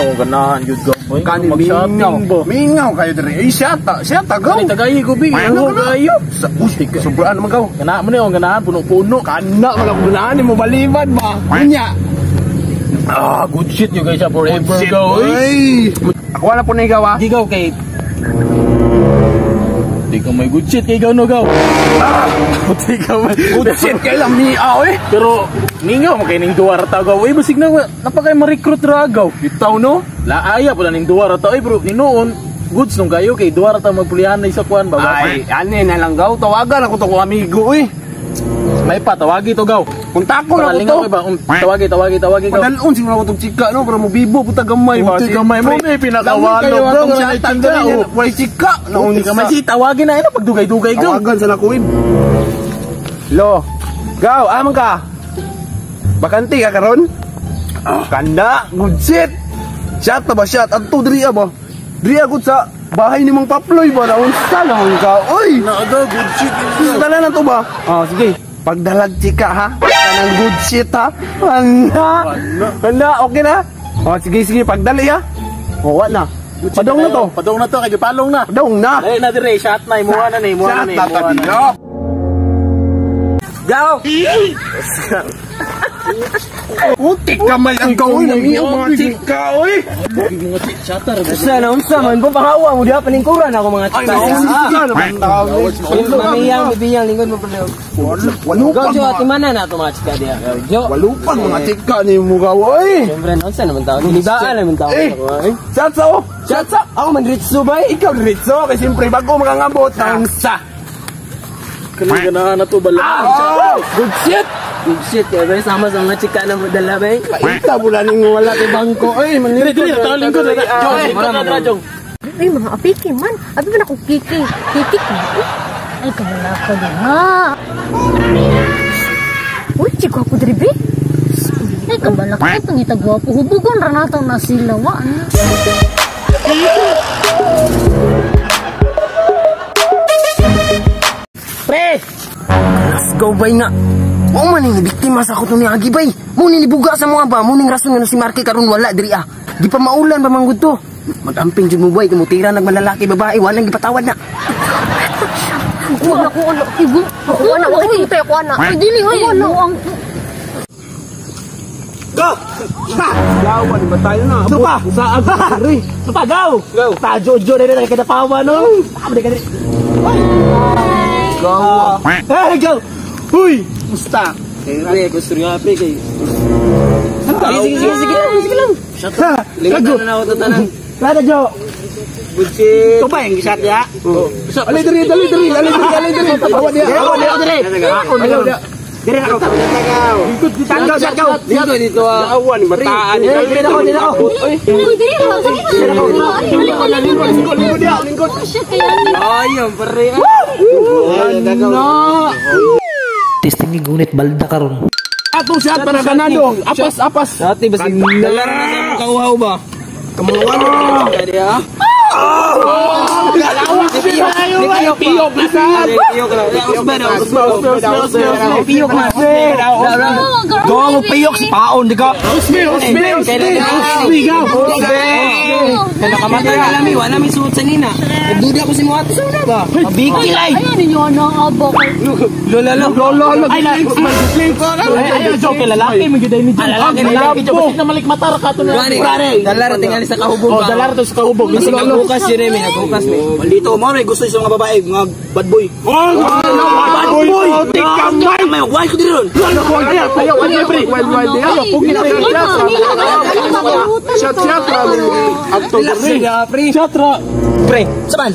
akong ganahan jud gaw. Kani Mag-shopping mingaw. ba? Mingaw kayo diri. Ay, siyata, siyata gaw. Kani tagayi ko bi. Ano Ano ka na? kayo? Sa uy, sobraan naman gaw. Ganahan mo ni akong ganahan puno-puno. Kana wala ko ganahan mo balibad ba? Unya. Ah, good shit you guys forever Shit, gaw. Oy. oy. Ako wala po na ikaw ah. Di gaw kay Di ka may good shit kay gaw no gaw. Ah, di ka may Good shit kay lang miaw eh. Pero ningaw mo kay ning duwa ra ta gaw. Uy, basig na napakay ma-recruit ra gaw. Bitaw no? Laaya pala ning duwa ra ta. Oy, bro, hinuon goods nung kayo kay duwa ra ta magpulihan na isa kuan ba. Ay, ane na lang gaw. Tawagan ako to kong amigo eh. May pa tawagi to gaw. Kontakon Para ako lingaw to. kay ba? Tawagi, tawagi, tawagi gaw. Padalon siguro ako tong chika no para mo bibo puta gamay ba. Puti gamay mo, may pinakawalo, bro. Bro, Nga sa chika, oh. Way chika. Puti gamay si tawagi na ina pagdugay-dugay gaw. Tawagan sa nakuib. Lo. Gaw, aman ka. Bakante ka karon? Kanda, good shit. Shot na ba shot? Adto diri ba? Diri agud sa bahay ni Mang Paploy ba? Naunsa lang ka. Oy! Na gaw, good shit. Dala na to ba? Oh, sige. Pagdalag chika ha. Kanang good shit ha. Wala. Wala, okay na. Oh, sige sige, pagdali ha. Oh, wala na. Padong na to. Padong na to kay gipalong na. Padong na. Dali na dire, shot na imuha na ni, imuha na ni. Shot na imuha na. tabi. Gaw! Putik kamay ang gawin ang iyong mga chika, oy! Mga shatter. Unsa na unsa man po pangawa mo diha palingkuran ako mga Ay, chika. naunsa naman tao. Mamiyang bibiyang lingkod mo pala. Walupan Gaw Jo, mga, ati mana na ato mga chika diha. Gaw Jo. walupan mga chika ni mo gaw, oy! Siyempre na unsa naman tao. Nilibaan naman tao. Eh. Ako, ay. Shot sa oh! Shot sa ako man ritso bay. Ikaw diretso, kay siyempre bago makangabot. Ang sa! Kanang ganahan na to bala. Oh! Good shit! Good shit kay bay sama sa mga chika na modala bay. Paita mo ning wala kay bangko, oy! Dire dire, tao lingkod na. Jong, lingkod na dra, Jong. Ay, mga apiki man. Abi man ako kiki. Kikik na. Ay, kamala ko din ha. Uy, chiko ako diri, be. Ay, kamala ko. Pangita gwapo. Hubugon ra nato na sila. Wa na. Pre! Let's go bay nga. Mao man ning biktima sa ako to ni Agi bay. Mo ni nibuga sa mga ba, mo ning rason nga si Marky karon wala diri ah. Di pa maulan pa manggud to. Magamping jud mo bay, kay mutira nag malalaki babae, walang gipatawad na. Wala ko ano. Ibu. Wala ko ito ako ana. Ay, dili ay. Wala ang Go! Gawa, di ba tayo na? Supa! Sa agri! Supa gaw. Ta jojo diri na kada pawa no. Tama ka diri. Gawa! Hey, go. Uy! Musta? Pre, gusto nga pre kay. Sige, sige, sige lang, sige lang. Lingkod na ako to tanan. Lada, Jo! Good shit. Ito ba yung shot ya? Alay diri, dali diri, alay diri, alay diri. Awa diya, awa diya. Ako Ayaw diya. Dire na ako. Tanggaw, tanggaw. Dito dito ah. Awa ni mataan ni. Dire na ako, dire na ako. Uy, dili ra. Sige na. Ay, dali, dali, dali. Lingkod, lingkod diya, lingkod. Oh, shit, kaya ni. Ayun, pre. Ano? Testing ni gunit balda karon. Atong shot para ganado. Apas, apas. Dati basta dala ra na sa kauhaw ba? Kamuha na. Kaya ah. Piyok na sa. Piyok na. Usba na, usba, usba, usba, usba. Piyok na. Go, Piyok si paon di ka. Usbi, usbi, usbi. Usbi, gaw. Kaya nakamatay na lami, wala mi suot sa nina. Nagduda ko si Moato sa una ba? Mabigil ay. Ayan ninyo ana abo ko. Lola lo. Lolo, lolo. Ay, Ay, joke kay lalaki man gyud ni Jong. Lalaki, lalaki, Jong. Basig na malik matar ka to na. Gani, dala ra tingali sa kahubog. Oh, dala ra to sa kahubog. Kasi nagbukas yun eh, may nagbukas eh. Dito mo may gusto sa mga babae, mga bad boy. Bad boy. Tikamay. May why ko diri ron. Ayaw, ayaw, ayaw, pre. Wild, wild. Ayaw, pugi na. Shot, shot. Ato diri. Pre, Shot ra. pre, saban.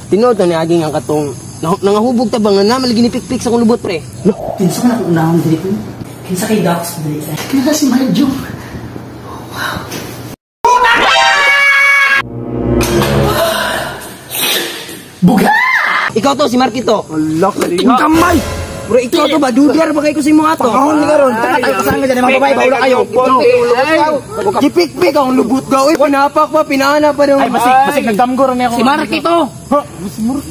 Tinuod to ni Aging ang katong nangahubog ta ba nga na malagi ni pikpik sa kulubot pre. Kinsa ka na unahon diri ko? Kinsa kay Dax diri? Kinsa si Marjo? Wow. Buga! Ikaw to si Marquito. Allah, kaliha. Kamay! Bro, ikaw to ba dudar ba kay ko si mo ato? Pangahon ni karon. Tayo kasama dyan mga babae, baula kayo. Gipikpik ang lubot gaw. Uy, panapak pa, pinana pa daw. Ay, basig, basig nagdamgo ra niya ako. Si Marquito.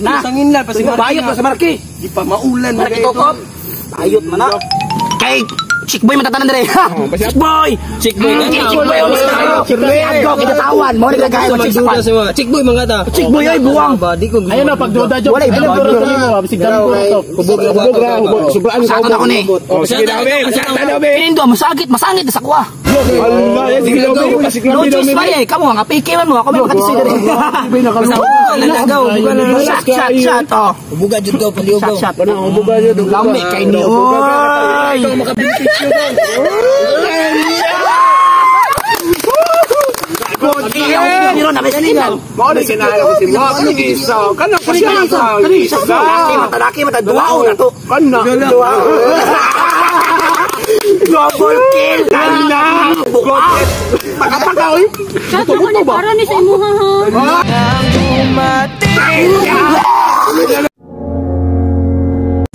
Na. Sangin na pa si Marquito. Bayot na sa Marki. Di pa maulan Marquito kop. Bayot man na. Kay Chick boy matatanan dire. Chick boy. Chick boy. Chick boy. Go kita tawan. Mo ni lagay mo chick boy. Chick boy mga ta. Chick boy ay buwang. Di ko. Ayun na pagduda jo. Wala, Ayun buwang. na mo, bisig dami ko to. Hubog ra, hubog. Sobraan Sa ato na ko ni. Oh, sige na, be. Sa na, be. Kinindo masakit, masangit sa kuha. Ala, yan, sige na, be. Pasig No na, choice be. pa eh. Kamo nga PK man mo ako may makatisoy dire. Nalagaw, buga na lang. Shot shot shot oh. Buga jud gaw paliw Shot shot. Ano, hubog ra, hubog ra. Lami kay ni. Oy. Mao na sinala ko si Mo. Isa. Kana pa siya. Isa. Mata laki mata duwaon na to. Kana. Double kill. Kana. Paka-paka oy. Chat ako ni para ni sa imuha ha.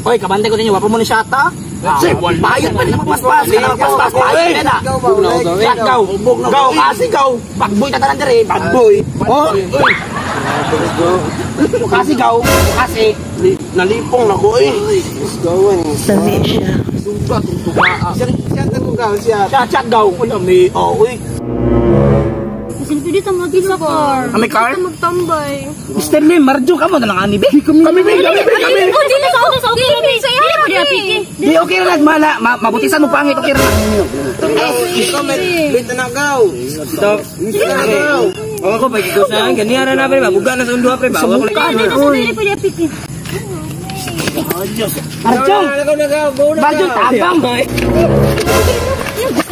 Oy, kabante ko ninyo, wapo mo ni shot ha. Bayot pa nila magpaspas, kana magpaspas, bayot na na. Shot gaw, gaw, kasi gaw. Bad boy tatanan dire, bad boy. Oh. Kasi gaw, kasi. Nalipong na ko eh. Sami siya. Shot, shot gaw. Wala may, oh, uy. Kasi pwede ta mag-isa car. Ah, may car? Pwede ta magtambay. Mr. Lim, Marjo ka mo na lang ani be. Kami be, kami be, kami. Oh, dili sa auto sa auto kami. Sa iya mo di apiki. Di okay ra nagmala, mabutisan mo pangit okay ra. Wait na gaw. Stop. Ako ko pag ikaw sa ganiya na na pre, mabuga na sa undo pre ba. Ako Dili sa dili pwede apiki. Marjo. Marjo tabang.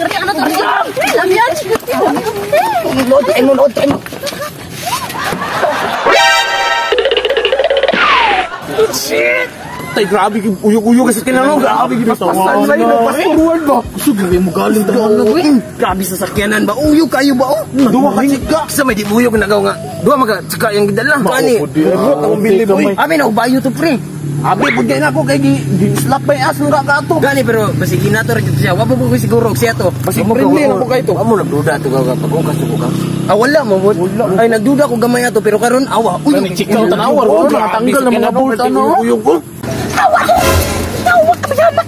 Ano to? Lamyan. Load mo, load mo. Tay grabe uyog-uyog kasi kinano, grabe gipaspasan sa ino, pasturuan ba? Kusog mo galing taon na. Grabe sa sakyanan ba? Uyog kayo ba? Oh? Duwa ka chika. Sa may di uyog na gaw nga. Duwa maga chika yang gidala. Kani. Ang bili boy. Abi na ubayo to pre. Abi pud na ako kay gi slap by ass nung ka ato. Gani pero basig ginato ra jud siya. Wa pa ko siguro og siya to. Basig friendly na ko kay to. Amo nagduda to gaw pag-ungkas to ko. Ah wala mo bud. Ay nagduda ko gamay ato pero karon awa. Uy, Chikaw tanawa, oh, nakatanggal ng mga bolt ano. Uyog ko. Tawag ka ba?